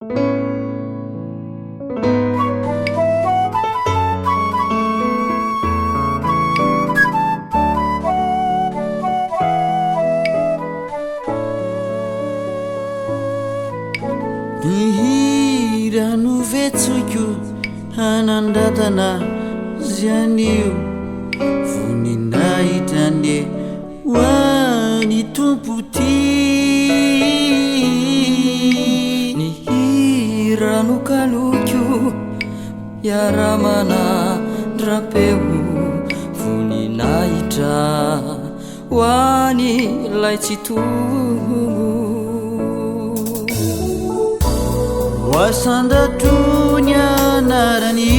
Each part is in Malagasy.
Ny hira novetsoiko hanandratana azy anio, voninahitra anie ho an'ny Tompo tia. Ny hira nokaloiko hiara-manandra-peo, voninahitra ho an'ilay Tsitoha. Ho asandrato ny anarany.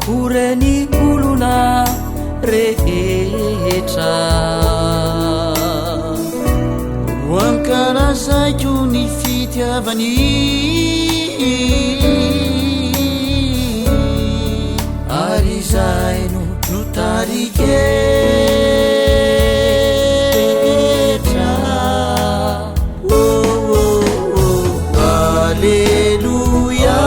Ho ren'ny olona rehetra. Ho ankalazaiko ny fitiavany. Ary izahay no no tarigetra. Oh, oh, oh, Aleloia.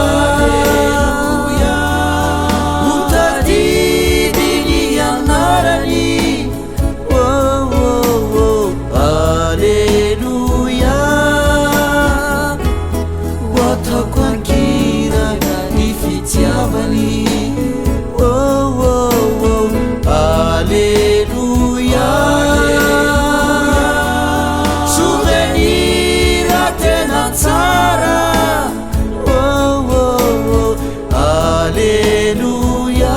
Ho tadidy ny anarany. Oh, oh, oh, Aleloia. Ho ataoko an-kira ny fitiavany. Oh, oh, oh, Aleloia. Souvenir tena tsara. Oh, oh, oh, Aleloia.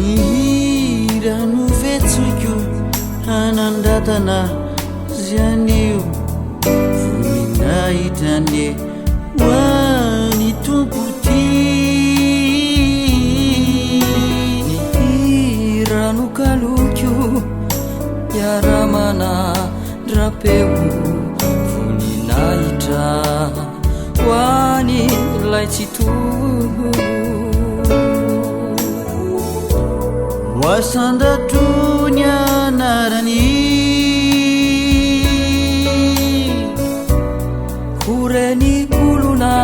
Ny hira novetsoiko hanandratana azy anio, voninahitra anie ho an'ny Tompo tia. Ny hira nokaloiko hiara-manandra-peo, voninahitra ho an'ilay Tsitoha. Ho asandrato ny anarany. Ho ren'ny olona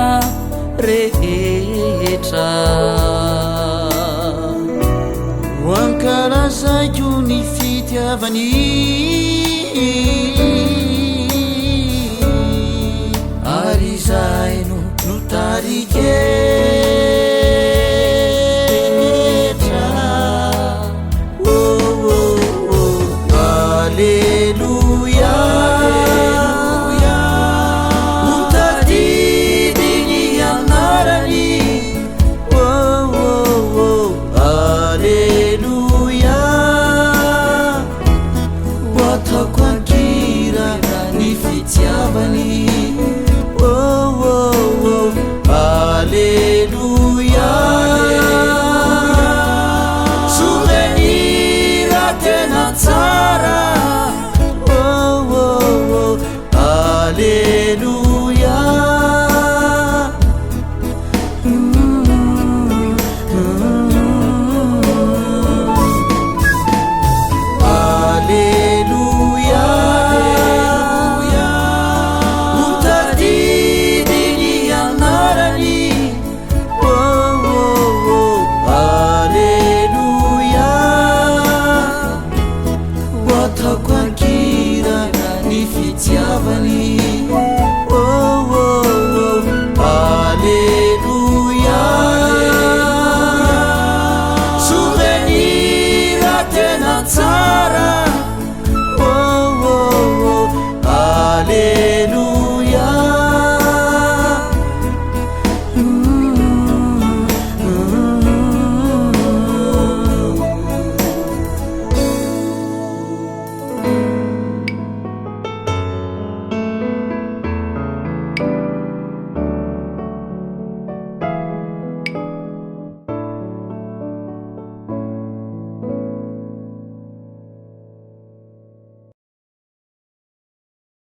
rehetra. Ho ankalazaiko ny fitiavany.